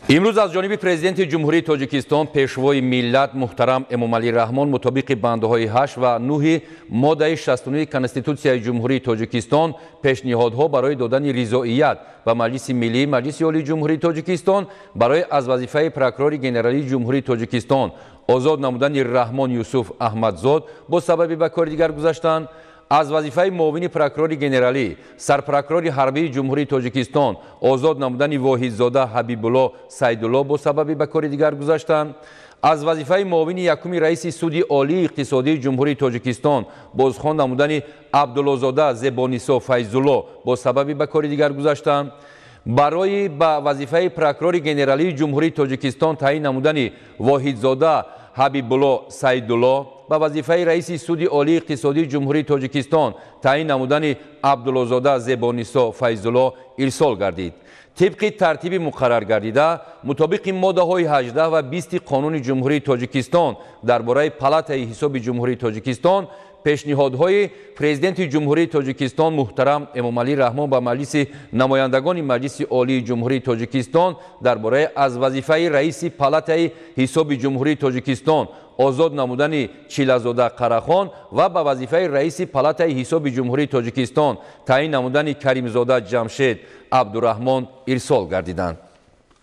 Имрӯз аз ҷониби Президенти Ҷумҳурии Тоҷикистон, Пешвои миллат муҳтарам Эмомалӣ Раҳмон мутобиқи бандҳои 8 ва 9 моддаи 69 Конститутсияи Ҷумҳурии Тоҷикистон пешниҳодҳо барои додани ризоият ба Маҷлиси Миллӣ, Маҷлиси Олии Ҷумҳурии Тоҷикистон барои аз вазифаи прокурори генералии Ҷумҳурии Тоҷикистон озод намудани Раҳмон Юсуф Аҳмадзод бо сабаби ба кори дигар гузаштан, аз вазифаи муовини прокурори генералӣ, сарпрокурори ҳарбии Ҷумҳурии Тоҷикистон озод намудани Воҳидзода Ҳабибулло Сайдулло бо сабаби ба кори дигар гузаштан, аз вазифаи муовини якуми раиси Суди Олии иқтисодии Ҷумҳурии Тоҷикистон бозхон намудани Абдуллозода Зебонисо Файзулло бо сабаби ба кори дигар гузаштан, барои ба вазифаи прокурори генералии Ҷумҳурии Тоҷикистон таъин намудани Воҳидзода Ҳабибулло Сайдулло, ба вазифаи раиси Суди Олии иқтисодии Ҷумҳурии Тоҷикистон таъин намудани Абдуллозода Зебонисо Файзулло ирсол гардид. Тибқи тартиби муқаррар гардида, мутобиқи моддаҳои 18 ва 20 Қонуни Ҷумҳурии Тоҷикистон дар бораи Палатаи ҳисоби Ҷумҳурии Тоҷикистон пешниҳодҳои Президенти Ҷумҳурии Тоҷикистон муҳтарам Эмомалӣ Раҳмон ба Маҷлиси намояндагони Маҷлиси Олии Ҷумҳурии Тоҷикистон дар бораи аз вазифаи раиси Палатаи ҳисоби Ҷумҳурии Тоҷикистон озод намудани Чилазода Қарахон ва ба вазифаи раиси Палатаи ҳисоби Ҷумҳурии Тоҷикистон таъин намудани Каримзода Ҷамшед Абдураҳмон ирсол гардиданд.